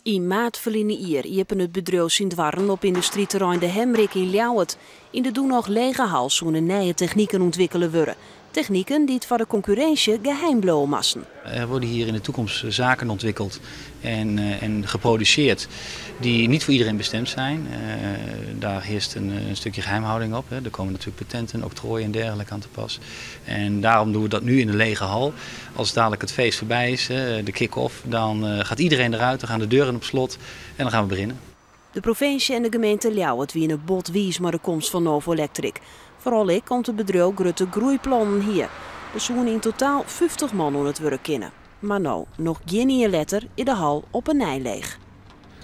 Yn maart ferline jier iepene it bedriuw syn doarren op yndustryterrein De Hemrik yn Ljouwert. Yn de doe noch lege hal soene nije techniken ûntwikkele wurde. Techniken dy't foar de konkurrinsje geheim bliuwe moasten. Er worden hier in de toekomst zaken ontwikkeld en geproduceerd die niet voor iedereen bestemd zijn. Daar heerst een stukje geheimhouding op. Hè. Er komen natuurlijk patenten, octrooien en dergelijke aan te pas. En daarom doen we dat nu in de lege hal. Als dadelijk het feest voorbij is, de kick-off, dan gaat iedereen eruit. Dan gaan de deuren op slot en dan gaan we beginnen. De provinsje en de gemeente Ljouwert wiene bot wiis mei de komst fan Novolectriq. Foaral ek om't it bedriuw grutte groeiplannen hie. Der soene yn totaal 50 man oan it wurk kinne. Mar no, noch gjin jier letter, is de hal op 'e nij leech.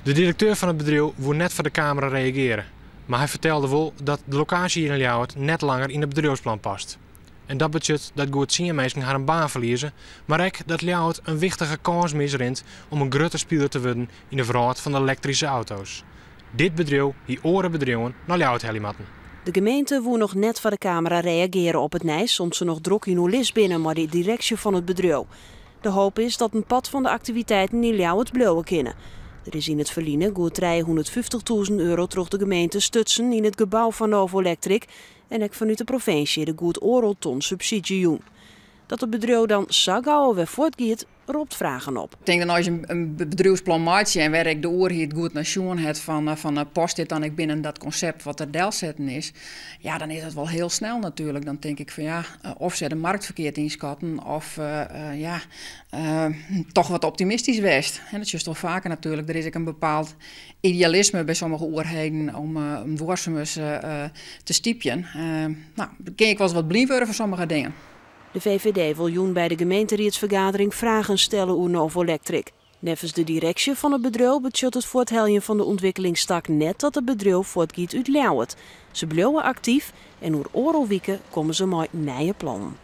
De direkteur fan it bedriuw woe net foar de kamera reagearje. Mar hy fertelde wol dat de lokaasje hjir yn Ljouwert net langer yn it bedriuwsplan past. En dat betsjut dat goed 10 minsken harren baan ferlieze, mar ek dat Ljouwert in wichtige kâns misrint om in grutte spiler te wurden yn de wrâld fan de elektryske auto's. Dit bedriuw hie oare bedriuwen nei Ljouwert helje moatten. De gemeente woe noch net foar de kamera reagearje op it nijs, om't se noch drok yn oerlis binne mei de direksje fan it bedriuw. De hoop is dat in part fan de aktiviteiten yn Ljouwert bliuwe kinne. Der is yn it ferline goed €350.000 troch de gemeente stutsen yn it gebou fan Novolectriq en ek fanút de provinsje de goed 1,5 ton subsydzje jûn. Dat it bedriuw dan sa gau wer fuortgiet, ropt fragen op. Ik tink dat as je in bedriuwsplan meitsje en wêr't ek de oerheid goed nei sjoen hat fan past dit dan ek binnen dat konsept wat der delsetten is, ja, dan is dat wol hiel snel natuerlik. Dan tink ik fan ja, of se de markt ferkeard ynskatten of ja, toch wat optimistysk west. En dat is toch faker natuerlik. Der is ek in bepaald idealisme by sommige oerheden om duorsumens te stypjen. No, dan kin ik wolris wat blyn wurde foar sommige dingen. De VVD wol jûn by de gemeenteriedsfergadering fragen stelle oer Novolectriq. Neffens de direksje fan it bedriuw betsjut it fuortheljen fan de ûntwikkelingstak net dat it bedriuw fuortgiet út Ljouwert. Se bliuwe aktyf en oer 1,5 wike komme se mei nije plannen.